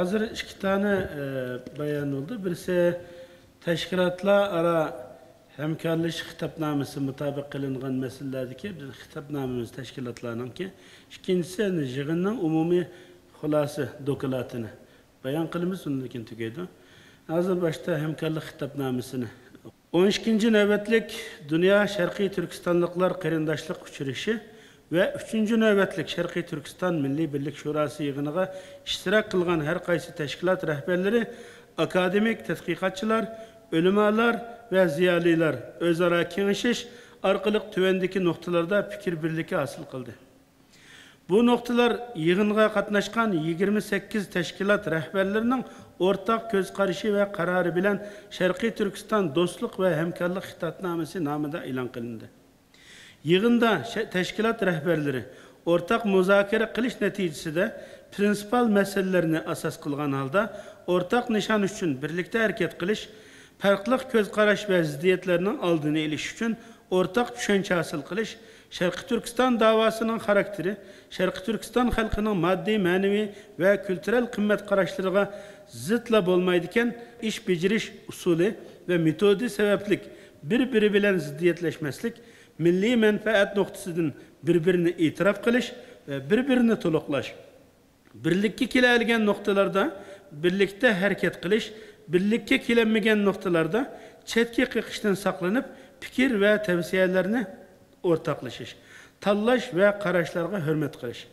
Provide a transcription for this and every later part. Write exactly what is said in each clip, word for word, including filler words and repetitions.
ھازىر ئىككى دانە، ئە، بايان بولدى. بىرسى تەشكىلاتلار ئارا ھەمكارلىشىش خىتابنامىسى مۇتابىق قىلىنغان مەسىلىلەردىكى بىز خىتابنامىمىز تەشكىلاتلارنىڭكى. ئىككىنچىسى يىغىننىڭ ئومۇمىي خۇلاسە دوكلاتىنى بايان قىلىمىز، ئۇندىن كېيىن تۈگەيدۇ. ھازىر باشتا ھەمكارلىق خىتابنامىسىنى. ئون ئىككىنچى نۆۋەتلىك دۇنيا شەرقىي تۈركىستانلىقلار قېرىنداشلىق ئۇچرىشىشى ۋە ئۈچىنچى نۆۋەتلىك شەرقىي تۈركىستان مىللىي بىرلىك شوراسى يىغىنىغا ئىشتىراك قىلغان ھەر قايسى تەشكىلات رەھبەرلىرى، ئاكادېمىك تەتقىقاتچىلار، ئۆلىمالار ۋە زىيالىيلار ئۆزئارا كېڭىشىش ئارقىلىق تۆۋەندىكى نۇقتىلاردا پىكىر بىرلىكى ھاسىل قىلدى. بۇ نۇقتىلار يىغىنغا قاتناشقان يىگىرمە سەككىز تەشكىلات رەھبەرلىرىنىڭ ئورتاق كۆز قارىشى ۋە قارارى بىلەن شەرقىي تۈركىستان دوستلۇق ۋە ھەمكارلىق خىتابنامىسى نامىدا ئېلان قىلىندى. يىغىندا شە-، تەشكىلات رەھبەرلىرى ئورتاق مۇزاكىرە قىلىش نەتىجىسىدە پرىنسىپال مەسىلىلەرنى ئاساس قىلغان ھالدا ئورتاق نىشان ئۈچۈن بىرلىكتە ھەرىكەت قىلىش، پەرقلىق كۆز قاراش ۋە زىددىيەتلەرنىڭ ئالدىنى ئېلىش ئۈچۈن ئورتاق چۈشەنچە ھاسىل قىلىش، شەرقىي تۈركىستان داۋاسىنىڭ خاراكتېرى، شەرقىي تۈركىستان خەلقىنىڭ ماددىي، مەنىۋى ۋە كۈلتۈرەل قىممەت قاراشلىرىغا زىتلا بولمايدىكەن، ئىش بېجىرىش ئۇسۇلى ۋە مېتودى سەۋەبلىك بىر-بىرى بىلەن زىددىيەتلەشمەسلىك، مىللىي مەنپەئەت نۇقتىسىدىن بىر-بىرىنى ئېتىراپ قىلىش ۋە بىر-بىرىنى تولۇقلاش. بىرلىككە كېلەلىگەن نۇقتىلاردا بىرلىكتە ھەرىكەت قىلىش، بىرلىككە كېلەلمىگەن نۇقتىلاردا چەتكە قېقىشتىن ساقلىنىپ، پىكىر ۋە تەۋسىيەلەرنى ئورتاقلىشىش، تاللاش ۋە قاراشلارغا ھۆرمەت قىلىش.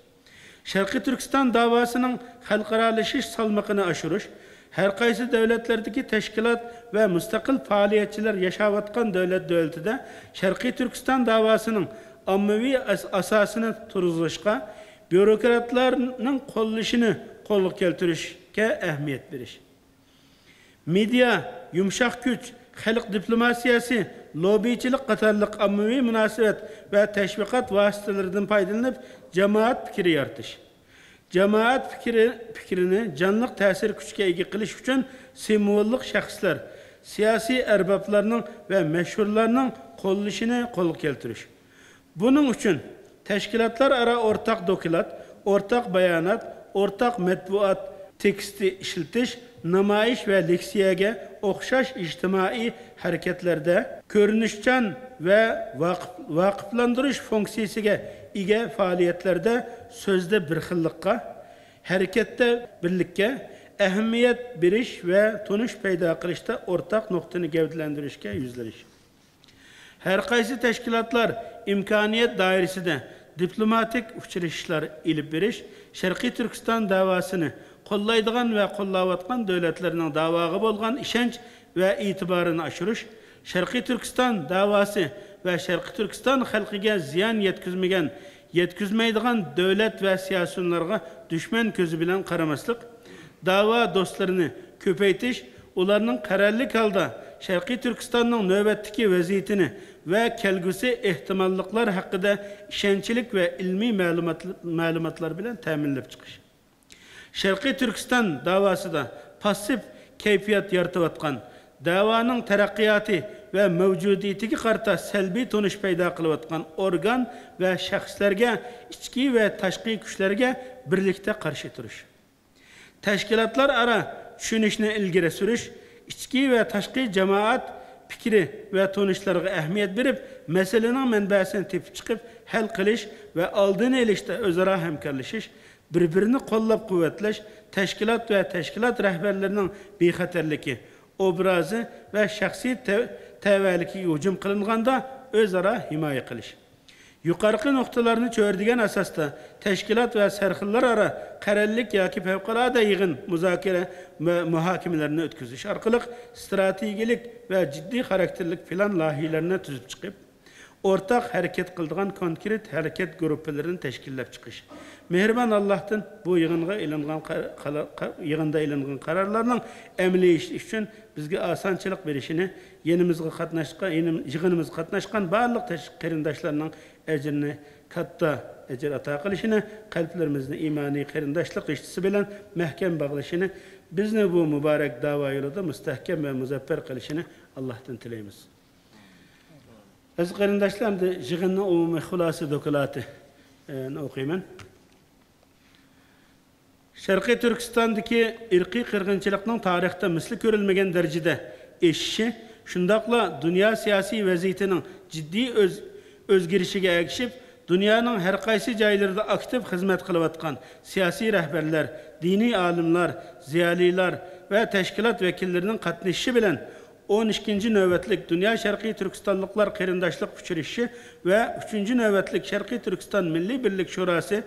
شەرقىي تۈركىستان داۋاسىنىڭ خەلقئارالىشىش سالمىقىنى ئاشۇرۇش، ھەر قايسى دۆلەتلەردىكى تەشكىلات ۋە مۇستەقىل پائالىيەتچىلەر ياشاۋاتقان دۆلەت دۆلىتىدە شەرقىي تۈركىستان داۋاسىنىڭ ئاممىۋى ئاس-، ئاساسىنى تۇرغۇزۇشقا، بيۇروكراتلارنىڭ قوللىشىنى قولغا كەلتۈرۈشكە ئەھمىيەت بېرىش. مېدىيا، يۇمشاق كۈچ، خەلق دىپلوماتىيەسى، لوببىچىلىق قاتارلىق ئاممىۋى مۇناسىۋەت ۋە تەشۋىقات ۋاسىتىلىرىدىن پايدىلىنىپ، جامائەت پىكرى يارىتىش. جامائەت پىكرى، پىكرىنى جانلىق تەسىر كۈچكە ئىگە قىلىش ئۈچۈن سىمۋوللۇق شەخسلەر، سىياسىي ئەربابلارنىڭ ۋە مەشھۇرلارنىڭ قوللىشىنى قولغا كەلتۈرۈش. بۇنىڭ ئۈچۈن تەشكىلاتلار ئارا ئورتاق دوكلات، ئورتاق بايانات، ئورتاق مەتبۇئات تېكىستى ئىشلىتىش، نامايىش ۋە لېكسىيەگە ئوخشاش ئىجتىمائىي ھەرىكەتلەردە كۆرۈنۈشچان ۋە ۋاقىپ-، ۋاقىپلاندۇرۇش فۇنكسىيىسىگە ئىگە پائالىيەتلەردە سۆزدە بىر خىللىققا، ھەرىكەتتە بىرلىككە ئەھمىيەت بېرىش ۋە تونۇش پەيدا قىلىشتا ئورتاق نۇقتىنى گەۋدىلەندۈرۈشكە يۈزلىنىش. ھەر قايسى تەشكىلاتلار ئىمكانىيەت دائىرىسىدە دىپلوماتىك ئۇچرىشىشلار ئېلىپ بېرىش، شەرقىي تۈركىستان داۋاسىنى قوللايدىغان ۋە قوللاۋاتقان دۆلەتلەرنىڭ داۋاغا بولغان ئىشەنچ ۋە ئېتىبارىنى ئاشۇرۇش، شەرقىي تۈركىستان داۋاسى ۋە شەرقىي تۈركىستان خەلقىگە زىيان يەتكۈزمىگەن، يەتكۈزمەيدىغان دۆلەت ۋە سىياسىيونلارغا دۈشمەن كۆزى بىلەن قارىماسلىق، داۋا دوستلىرىنى كۆپەيتىش، ئۇلارنىڭ قەرەللىك ھالدا شەرقىي تۈركىستاننىڭ نۆۋەتتىكى ۋەزىيىتىنى ۋە كەلگۈسى ئېھتىماللىقلار ھەققىدە ئىشەنچلىك ۋە ئىلمىي مەلۇمات-، مەلۇماتلار بىلەن تەمىنلەپ چىقىش. شەرقىي تۈركىستان داۋاسىدا پاسسىپ كەيپىيات يارىتىۋاتقان، دەۋانىڭ تەرەققىياتى ۋە مەۋجۇدىيىتىگە قارىتا سەلبىي تونۇش پەيدا قىلىۋاتقان ئورگان ۋە شەخسلەرگە، ئىچكى ۋە تاشقى كۈچلەرگە بىرلىكتە قارشى تۇرۇش. تەشكىلاتلار ئارا چۈشىنىشنى ئىلگىرى سۈرۈش، ئىچكى ۋە تاشقى جامائەت پىكرى ۋە تونۇشلىرىغا ئەھمىيەت بېرىپ، مەسىلىنىڭ مەنبەسىنى تېپىپ چىقىپ ھەل قىلىش ۋە ئالدىنى ئېلىشتا ئۆزئارا ھەمكارلىشىش، بىر-بىرىنى قوللاپ-قۇۋۋەتلەش، تەشكىلات ۋە تەشكىلات رەھبەرلىرىنىڭ بىخەتەرلىكى، ئوبرازى ۋە شەخسىي تە-، تەۋەلىكىگە ھۇجۇم قىلىنغاندا ئۆزئارا ھىمايە قىلىش. يۇقىرىقى نۇقتىلارنى چۆرىدىگەن ئاساستا تەشكىلات ۋە سەرخىللار ئارا قەرەللىك ياكى پەۋقۇلئاددە يىغىن، مۇزاكىرە، مۇ-، مۇھاكىمىلەرنى ئۆتكۈزۈش ئارقىلىق ئىستراتېگىيەلىك ۋە جىددىي خاراكتېرلىك پىلان لايىھىلەرنى تۈزۈپ چىقىپ، ئورتاق ھەرىكەت قىلىدىغان كونكرېت ھەرىكەت گۇرۇپپىلىرىنى تەشكىللەپ چىقىش. مېھرىبان ئاللاھتىن بۇ يىغىنغا ئېلىنغان قار-، قارار-، قار-، يىغىندا ئېلىنغان قارارلارنىڭ ئەمەلىيلىشىشى ئۈچۈن بىزگە ئاسانچىلىق بېرىشىنى، يېنىمىزغا قاتناشقان، يېنىم-، يىغىنىمىزغا قاتناشقان بارلىق تەش-، قېرىنداشلارنىڭ ئەجرىنى، كاتتا ئەجىر ئاتا قىلىشىنى، قەلبلىرىمىزنى ئىمانىي قېرىنداشلىق رىشتىسى بىلەن مەھكەم باغلىشىنى، بىزنى بۇ مۇبارەك داۋا يولىدا مۇستەھكەم ۋە مۇزەپپەر قىلىشىنى ئاللاھتىن تىلەيمىز. ئەزىز قېرىنداشلار، ئەمدى يىغىننىڭ ئومۇمىي خۇلاسە دوكلاتىنى ئوقۇيمەن. شەرقىي تۈركىستاندىكى ئىرقىي قىرغىنچىلىقنىڭ تارىختا مىسلى كۆرۈلمىگەن دەرىجىدە ئېشىشى، شۇنداقلا دۇنيا سىياسىي ۋەزىيىتىنىڭ جىددىي ئۆز-، ئۆزگىرىشىگە ئەگىشىپ، دۇنيانىڭ ھەر قايسى جايلىرىدا ئاكتىپ خىزمەت قىلىۋاتقان سىياسىي رەھبەرلەر، دىنىي ئالىملار، زىيالىيلار ۋە تەشكىلات ۋەكىللىرىنىڭ قاتنىشىشى بىلەن ئون ئىككىنچى نۆۋەتلىك دۇنيا شەرقىي تۈركىستانلىقلار قېرىنداشلىق ئۇچرىشىشى ۋە ئۈچىنچى نۆۋەتلىك شەرقىي تۈركىستان مىللىي بىرلىك شوراسى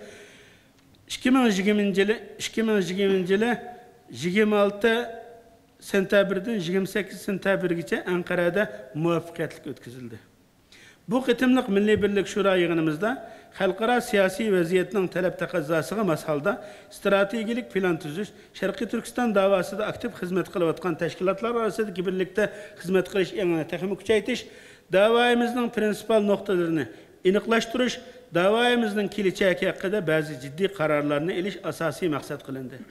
ئىككى مىڭ يىگىرمىنچى يىلى، ئىككى مىڭ يىگىرمىنچى يىلى يىگىرمە ئالتە سېنتەبىردىن يىگىرمە سەككىز سېنتەبىرگىچە ئەنقەرەدە مۇۋەپپەقىيەتلىك ئۆتكۈزۈلدى. بۇ قېتىملىق مىللىي بىرلىك شورا يىغىنىمىزدا خەلقئارا سىياسىي ۋەزىيەتنىڭ تەلەپ تەقەززاسىغا ماس ھالدا ئىستراتېگىيەلىك پىلان تۈزۈش، شەرقىي تۈركىستان داۋاسىدا ئاكتىپ خىزمەت قىلىۋاتقان تەشكىلاتلار ئارىسىدىكى بىرلىكتە خىزمەت قىلىش ئېڭىنى تېخىمۇ كۈچەيتىش، داۋايىمىزنىڭ پىرىنسىپال نۇقتىلىرىنى ئېنىقلاشتۇرۇش، داۋايىمىزنىڭ كېلىچەكى ھەققىدە بەزى جىددىي قارارلارنى ئېلىش ئاساسىي مەقسەت قىلىندى.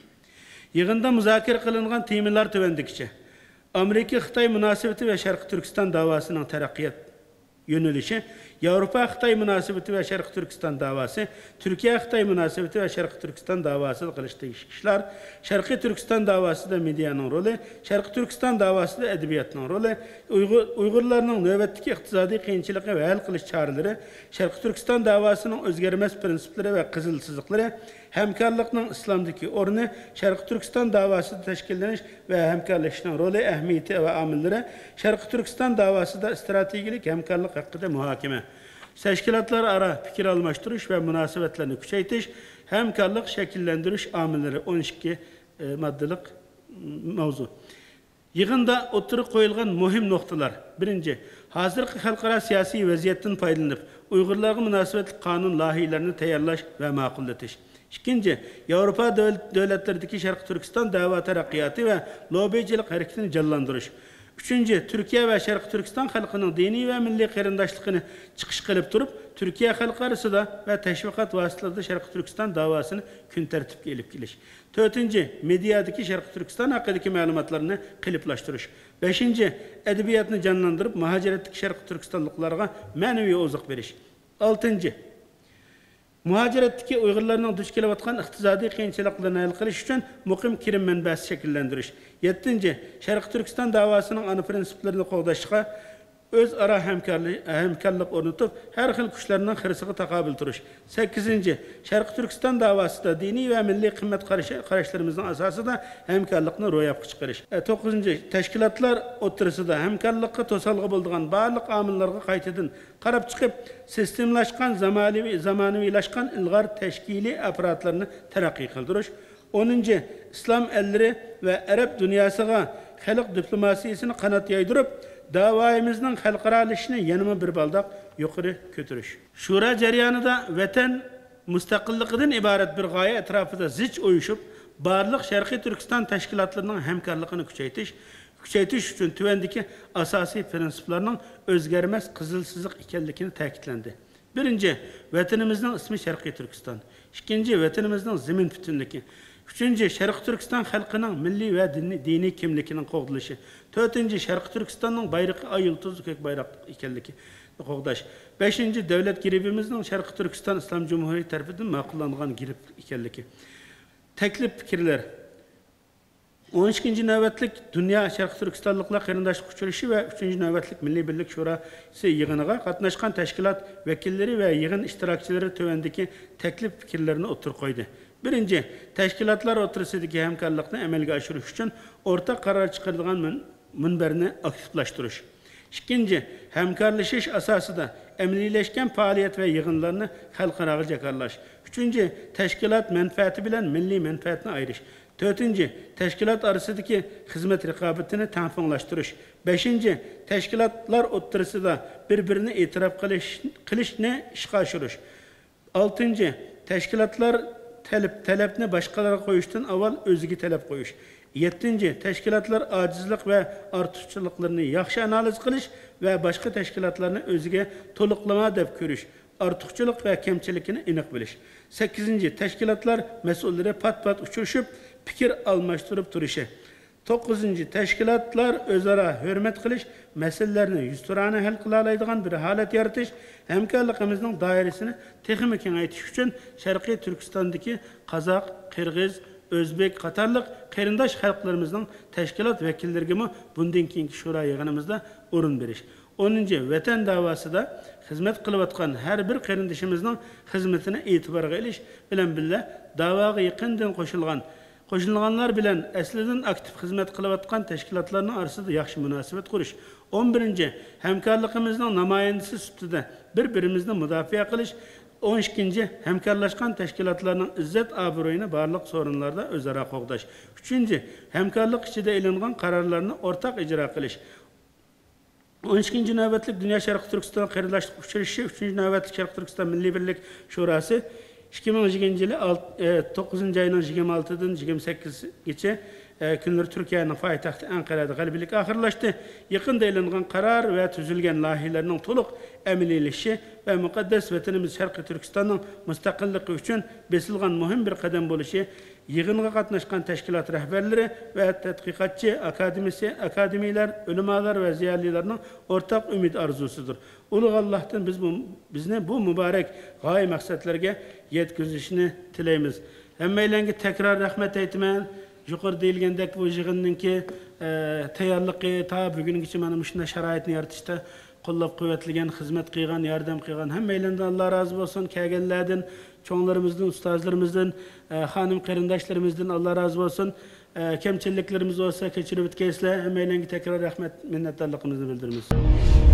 يىغىندا مۇزاكىرە قىلىنغان تېمىلار تۆۋەندىكىچە: ئامېرىكا-خىتاي مۇناسىۋىتى ۋە شەرقىي تۈركىستان داۋاسىنىڭ تەرەققىيات يۆنىلىشى، ياۋروپا-خىتاي مۇناسىۋىتى ۋە شەرقىي تۈركىستان داۋاسى، تۈركىيە-خىتاي مۇناسىۋىتى ۋە شەرقىي تۈركىستان داۋاسىدا قىلىش تېگىشلىك ئىشلار، شەرقىي تۈركىستان داۋاسىدا مېدىيانىڭ رولى، شەرقىي تۈركىستان داۋاسىدا ئەدەبىياتنىڭ رولى، ئۇيغۇر، ئۇيغۇرلارنىڭ نۆۋەتتىكى ئىقتىسادىي قىيىنچىلىقى ۋە ھەل قىلىش چارىلىرى، شەرقىي تۈركىستان داۋاسىنىڭ ئۆزگەرمەس پىرىنسىپلىرى ۋە قىزىل سىزىقلىرى، ھەمكارلىقنىڭ ئىسلامدىكى ئورنى، شەرقىي تۈركىستان داۋاسىدا تەشكىللىنىش ۋە ھەمكارلىشىشنىڭ رولى، ئەھمىيىتى ۋە ئامىللىرى، شەرقىي تۈركىستان داۋاسىدا ئىستراتېگىيەلىك ھەمكارلىق ھەققىدە مۇھاكىمە. تەشكىلاتلار ئارا پىكىر ئالماشتۇرۇش ۋە مۇناسىۋەتلەرنى كۈچەيتىش، ھەمكارلىق شەكىللەندۈرۈش ئامىللىرى، ئون ئىككى، ئە، ماددىلىق، م، ماۋزۇ. يىغىندا ئوتتۇرىغا قويۇلغان مۇھىم نۇقتىلار: بىرىنچى، ھازىرقى خەلقئارا سىياسىي ۋەزىيەتتىن پايدىلىنىپ، ئۇيغۇرلارغا مۇناسىۋەتلىك قانۇن لايىھىلىرىنى تەييارلاش ۋە ماقۇللىتىش. ئىككىنچى، ياۋروپا دۆل-، دۆلەتلىرىدىكى شەرقىي تۈركىستان دەۋا تەرەققىياتى ۋە لوببىچىلىق ھەرىكىتىنى جانلاندۇرۇش. ئۈچىنچى، تۈركىيە ۋە شەرقىي تۈركىستان خەلقىنىڭ دىنىي ۋە مىللىي قېرىنداشلىقىنى چىقىش قىلىپ تۇرۇپ، تۈركىيە خەلقى ئارىسىدا ۋە تەشۋىقات ۋاسىتىلىرىدا شەرقىي تۈركىستان داۋاسىنى كۈن تەرتىپكە ئېلىپ كېلىش. تۆتىنچى، مېدىيادىكى شەرقىي تۈركىستان ھەققىدىكى مەلۇماتلارنى قېلىپلاشتۇرۇش. بەشىنچى، ئەدەبىياتنى جانلاندۇرۇپ، مۇھاجىرەتتىكى شەرقىي تۈركىستانلىقلارغا مەنىۋى ئوزۇق بېرىش. ئالتىنچى، مۇھاجىرەتتىكى ئۇيغۇرلارنىڭ دۇچ كېلىۋاتقان ئىقتىسادىي قىيىنچىلىقلىرىنى ھەل قىلىش ئۈچۈن مۇقىم كىرىم مەنبەسى شەكىللەندۈرۈش. يەتتىنچى، شەرقىي تۈركىستان داۋاسىنىڭ ئانا پىرىنسىپلىرىنى قوغداشقا ئۆزئارا ھەمكارلى-، ھەمكارلىق ئورنىتىپ، ھەر خىل كۈچلەرنىڭ خىرىسىغا تاقابىل تۇرۇش. سەككىزىنچى، شەرقىي تۈركىستان داۋاسىدا دىنىي ۋە مىللىي قىممەت قارىشى-، قاراشلىرىمىزنىڭ ئاساسىدا ھەمكارلىقنى روياپقا چىقىرىش. توققۇزىنچى، تەشكىلاتلار ئوتتۇرىسىدا ھەمكارلىققا توسالغۇ بولىدىغان بارلىق ئامىللارغا قايتىدىن قاراپ چىقىپ، سىستېمىلاشقان، زامانىۋى-، زامانىۋىلاشقان ئىلغار تەشكىلىي ئاپپاراتلارنى تەرەققىي قىلدۇرۇش. ئونىنچى، ئىسلام ئەللىرى ۋە ئەرەب دۇنياسىغا خەلق دىپلوماتىيىسىنى قانات يايدۇرۇپ، داۋايىمىزنىڭ خەلقئارالىشىشىنى يەنىمۇ بىر بالداق يۇقىرى كۆتۈرۈش. شورا جەريانىدا ۋەتەن مۇستەقىللىقىدىن ئىبارەت بىر غايە ئەتراپىدا زىچ ئويۇشۇپ، بارلىق شەرقىي تۈركىستان تەشكىلاتلىرىنىڭ ھەمكارلىقىنى كۈچەيتىش، كۈچەيتىش ئۈچۈن تۆۋەندىكى ئاساسىي پىرىنسىپلارنىڭ ئۆزگەرمەس قىزىل سىزىق ئىكەنلىكىنى تەكىتلەندى. بىرىنچى، ۋەتىنىمىزنىڭ ئىسمى شەرقىي تۈركىستان. ئىككىنچى، ۋەتىنىمىزنىڭ زېمىن پۈتۈنلۈكى. ئۈچىنچى، شەرقىي تۈركىستان خەلقىنىڭ مىللىي ۋە دىنىي، دىنىي كىملىكىنىڭ قوغدىلىشى. تۆتىنچى، شەرقىي تۈركىستاننىڭ بايرىقى ئاي يۇلتۇزلۇق كۆك بايراق ئىكەنلىكىنى قوغداش. بەشىنچى، دۆلەت گېربىمىزنىڭ شەرقىي تۈركىستان ئىسلام جۇمھۇرىيىتى تەرىپىدىن ماقۇللانغان گېرب ئىكەنلىكى. تەكلىپ پىكىرلەر. ئون ئىككىنچى نۆۋەتلىك دۇنيا شەرقىي تۈركىستانلىقلار قېرىنداشلىق ئۇچرىشىشى ۋە ئۈچىنچى نۆۋەتلىك مىللىي بىرلىك شوراسى يىغىنىغا قاتناشقان تەشكىلات ۋەكىللىرى ۋە يىغىن ئىشتىراكچىلىرى تۆۋەندىكى تەكلىپ پىكىرلەرنى ئوتتۇرىغا قويدى. بىرىنچى، تەشكىلاتلار ئوتتۇرىسىدىكى ھەمكارلىقنى ئەمەلگە ئاشۇرۇش ئۈچۈن ئورتاق قارار چىقىرىدىغان مۇن-، مۇنبەرنى ئاكتىپلاشتۇرۇش. ئىككىنچى، ھەمكارلىشىش ئاساسىدا ئەمەلىيلەشكەن پائالىيەت ۋە يىغىنلارنى خەلقئاراغا جاكارلاش. ئۈچىنچى، تەشكىلات مەنپەئەتى بىلەن مىللىي مەنپەئەتنى ئايرىش. تۆتىنچى، تەشكىلات ئارىسىدىكى خىزمەت رىقابىتىنى تەڭپۇڭلاشتۇرۇش. بەشىنچى، تەشكىلاتلار ئوتتۇرىسىدا بىر-بىرىنى ئېتىراپ قىلىش، قىلىشنى ئىشقا ئاشۇرۇش. ئالتىنچى، تەشكىلاتلار تەلەپ، تەلەپنى باشقىلارغا قويۇشتىن ئاۋۋال ئۆزىگە تەلەپ قويۇش. يەتتىنچى، تەشكىلاتلار ئاجىزلىق ۋە ئارتۇقچىلىقلىرىنى ياخشى ئانالىز قىلىش ۋە باشقا تەشكىلاتلارنى ئۆزىگە تولۇقلىما دەپ كۆرۈش، ئارتۇقچىلىق ۋە كەمچىلىكىنى ئېنىق بىلىش. سەككىزىنچى، تەشكىلاتلار مەسئۇللىرى پات-پات ئۇچرىشىپ، پىكىر ئالماشتۇرۇپ تۇرۇشى. توققۇزىنچى، تەشكىلاتلار ئۆزئارا ھۆرمەت قىلىش، مەسىلىلەرنى يۈزتۇرانە ھەل قىلالايدىغان بىر ھالەت يارىتىش، ھەمكارلىقىمىزنىڭ دائىرىسىنى تېخىمۇ كېڭەيتىش ئۈچۈن شەرقىي تۈركىستاندىكى قازاق، قىرغىز، ئۆزبېك قاتارلىق قېرىنداش خەلقلىرىمىزنىڭ تەشكىلات ۋەكىللىرىگىمۇ بۇندىن كېيىنكى شورا يىغىنىمىزدا ئورۇن بېرىش. ئونىنچى، ۋەتەن داۋاسىدا خىزمەت قىلىۋاتقان ھەر بىر قېرىندىشىمىزنىڭ خىزمىتىنى ئېتىبارغا ئېلىش بىلەن بىللە، داۋاغا يېقىندىن قوشۇلغان، قوشۇلغانلار بىلەن ئەسلىدىن ئاكتىپ خىزمەت قىلىۋاتقان تەشكىلاتلارنىڭ ئارىسىدا ياخشى مۇناسىۋەت قۇرۇش. ئون بىرىنچى، ھەمكارلىقىمىزنىڭ نامايەندىسى سۈپىتىدە بىر-بىرىمىزنى مۇداپىئە قىلىش. ئون ئىككىنچى، ھەمكارلاشقان تەشكىلاتلارنىڭ ئىززەت-ئابرۇيىنى بارلىق سورۇنلاردا ئۆزئارا قوغداش. ئۈچىنچى، ھەمكارلىق ئىچىدە ئېلىنغان قارارلارنى ئورتاق ئىجرا قىلىش. ئون ئىككىنچى نۆۋەتلىك دۇنيا شەرقىي تۈركىستان قېرىنداشلىق ئۇچرىشىشى، ئۈچىنچى نۆۋەتلىك شەرقىي تۈركىستان مىللىي بىرلىك شوراسى ئىككى مىڭ يىگىرمىنچى يىلى ئالت-، ئە، توققۇزىنچى ئاينىڭ يىگىرمە ئالتىدىن يىگىرمە سەككىزىگىچە، ئە، كۈنلىرى تۈركىيەنىڭ پايتەختى ئەنقەرەدە غەلىبىلىك ئاخىرلاشتى. يېقىندا ئېلىنغان قارار ۋە تۈزۈلگەن لايىھەلەرنىڭ تولۇق ئەمەلىيلىشىشى ۋە مۇقەددەس ۋەتىنىمىز شەرقىي تۈركىستاننىڭ مۇستەقىللىقى ئۈچۈن بېسىلغان مۇھىم بىر قەدەم بولۇشى، يىغىنغا قاتناشقان تەشكىلات رەھبەرلىرى ۋە تەتقىقاتچى، ئاكادېمىسى-، ئاكادېمىيلەر، ئۆلىمالار ۋە زىيالىيلارنىڭ ئورتاق ئۈمىد ئارزۇسىدۇر. ئۇلۇغ ئاللاھتىن بىز بۇ، بىزنى بۇ مۇبارەك غايە مەقسەتلەرگە يەتكۈزۈشىنى تىلەيمىز. ھەممەيلەنگە تەكرار رەھمەت ئېيتىمەن. يۇقىرىدا دېيىلگەندەك، بۇ يىغىننىڭكى، ئە، تەييارلىقى تا بۈگۈنگىچە مانا مۇشۇنداق شارائىتنى يارىتىشتا قوللاپ-قۇۋۋەتلىگەن، خىزمەت قىلغان، ياردەم قىلغان ھەممەيلەندىن ئاللا رازى بولسۇن. كەلگەنلەردىن، چوڭلىرىمىزدىن، ئۇستازلىرىمىزدىن، ئە، خانىم قېرىنداشلىرىمىزدىن ئاللا رازى بولسۇن. ئە، كەمچىلىكلىرىمىز بولسا كەچۈرۈپ ئۆتكەيسىلەر. ھەممەيلەنگە تەكرار رەھمەت، مىننەتدارلىقىمىزنى بىلدۈرىمىز.